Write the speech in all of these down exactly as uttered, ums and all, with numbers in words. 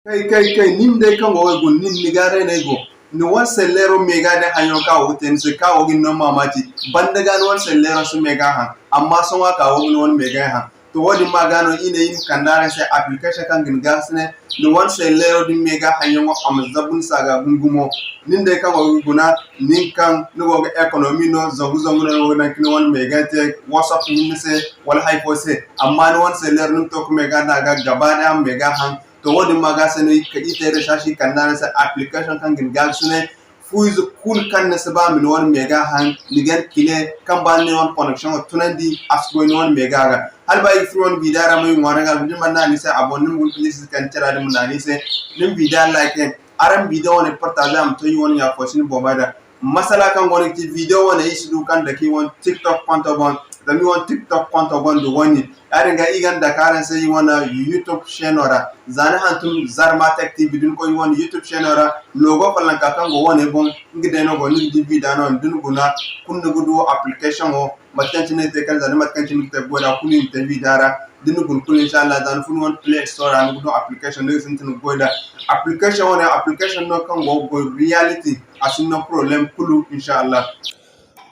Kay, kay, kay, nin day kaŋ go ga guna, nin, ni ga day no ay go. Ni wane selleero mega day haŋ yaŋ kaŋ a go ga te ni se, kaŋ a go ga ni no maamaaci. Banda ga ni wane selleero si mega haŋ, amma sohõ ka go ga ni wane mega haŋ. To, wo-din ma ga no i ne i ma kande araŋ se application kaŋ ga ni gaasine, ni wane selleero din mega haŋ yaŋo a ma zabu ni se a ga gumo-gumo. Nin day kaŋ go ga guna, nin kaŋ ni go ga économie no, zangu-zangu no ni go ga daŋ ka ni wane mega te, WhatsApp hinne se, wala hay fo se. Amma ni wane selleero ni ma to ka mega daŋ a ga gaba day a ma mega haŋ. To, wo-din ma ga se no i te recherche i kande araŋ se application kaŋ ga ni gaasine. Fu ize kulu kaŋ ni si ba ma ni wane mega haŋ, ni ga ni kile kaŋ ba ni ne wane connection wo tunandi, a si goy ni wane mega ga. Hala ba i ga furo wane video ra mo i ŋwaari ga, da ni mana naani se abonné, ni ma guna please kaŋ care din ma naani se. Ni ma video like, araŋ video wane partage a ma to i wane ɲa fo si ni boŋ bay da. Masala kaŋ go no ga ti video wane i si du kaŋ dake i wane TikTok konto boŋ, zama i wane TikTok konto gonda wane. Yaadin ga i ga ni dake araŋ se i wane YouTube chaîne ra. Za ni hantum Zarma Tech T V da ni koy i wane YouTube chaîne ra, logo follonka kaŋ go wane boŋ, nga day no go ni ga di video no, da ni guna, kulu ni ga du application wo, mate kaŋ cine ni te kaŋ za ni mate kaŋ cine ni ga te goy da kulu i ma te video ra. Da ni guna kulu, inshallah, za ni fun wane Play Store ra, ni ga du application, ni ga sintin ga goy da application wane, application no kaŋ go ga goy reality, a sinda problème kulu, inshallah.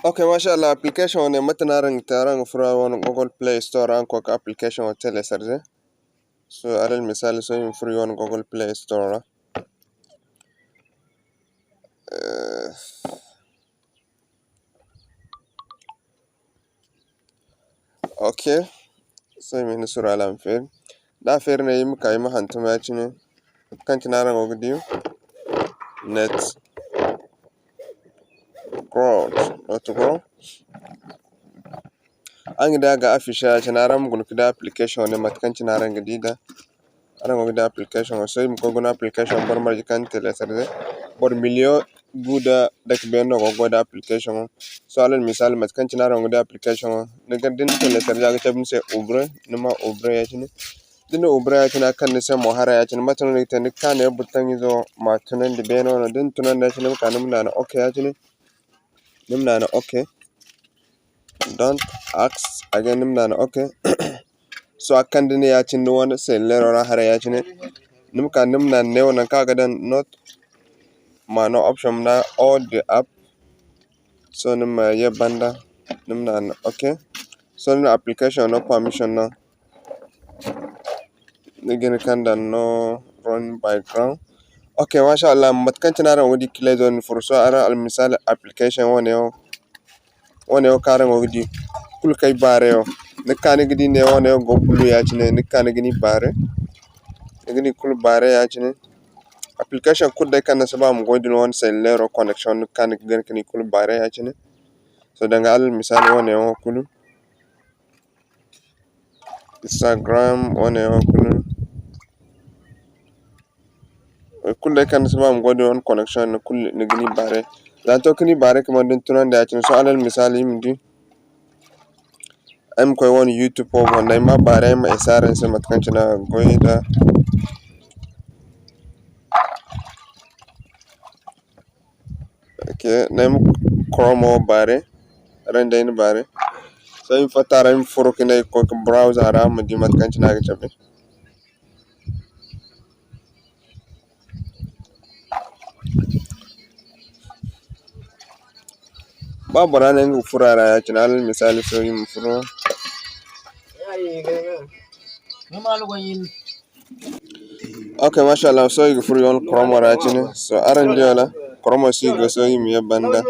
Ok, mashallah, application wane mate no araŋ ga te, araŋ ga furo araŋ wane Google Play Store ra, araŋ ga koy ka application wo télécharger. So, alal misali, so, i ma furo i wane Google Play Store ra. Eh, ok. So, i ma hin suuru hala a ma feeri. Da a feeri ne, i ma ka, i ma hantum ya-cine. Kaŋ cine araŋ go ga di, netgrowth dot com. Araŋ ga di a ga afficher ya-cine, araŋ ma guna ga di application wane, mate kaŋ cine araŋ ga di da. Araŋ go ga di application wo. Sohõ i ma koy guna application boro marje kaŋ ni télécharger. Boro million gu nda dake beene no go ga goy da application wo. Sohõ alal misali, mate kaŋ cine araŋ go ga di application wo, ni ga, da ni télécharger a ga cabe ni se ouvrir, ni ma ouvrir ya-cine. Da ni ouvrir ya-cine, a ga kande ni se mo haray ya-cine. Mate no ni ga te? Ni ga ka ne button izo ma tunandi beene wo no. Da ni tunandi ya-cine, ni ma ka ni ma naana ok ya-cine. Ni ma naana ok. Don't ask again, ni ma naana ok. Sohõ a ga kande ni ya-cine ni wane selleero ra haray ya-cine. Ni ma ka ni ma naana neewo nangu kaŋ a ga daŋ not, ma no option, ma naana all the app. Sohõ ni ma ye banda, ni ma naana ok. Sohõ ni na application no permission no. Ni ga hin ka daŋ no run background. Ok, masha Allah, mate kaŋ cine araŋ go ga di kila izo din furo. Sohõ araŋ almisali application wane wo, wane wo kaŋ araŋ go ga di kulu kay baare wo. Ni ga ka ni ga di ne wane wo go blue ya-cine, ni ga ka ni ga ni baare. Ni ga ni kulu baare ya-cine. Application kulu day kaŋ ni si ba a ma goy da ni wane selleero connection, ni ga ka ni ga gana ka ni kulu baare ya-cine. So, danga alal misali wane wo kulu. Instagram wane wo kulu. Wo kulu day kaŋ ni si ba ma goy da ni wane connection, ni kulu ni ga ni baare. Za ni to ka ni baare kaman da ni tunandi ya-cine. Sohõ alal misali, iri ma di, ay ma koy wane YouTube wo boŋ, da ay ma baare, ay ma essayer araŋ se mate kaŋ cine a ga goy da. Ok, ne ay ma Chrome wo baare, araŋ day na baare. Sohõ ay ma fatta ra, ay ma furo ka ne ay ga koy ka browser ra, ma di mate kaŋ cine a ga cabe. Ba bora ne nga ga furo a ra ya-cine, alal misali, sohõ i ma furo. Ok, masha Allah, sohõ i ga furo yaŋ Chrome ra ya-cine. Sohõ araŋ di wala? Chrome si go, sohõ i ma ye banda.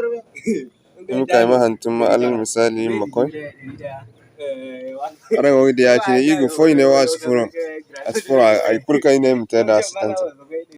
I ma ka, i ma hantum, alal misali, i ma koy. Araŋ go ga di ya-cine, i ga fo i ne wo a si furo. A si furo, ay kulu kaŋ i ne i ma te da a si tantey.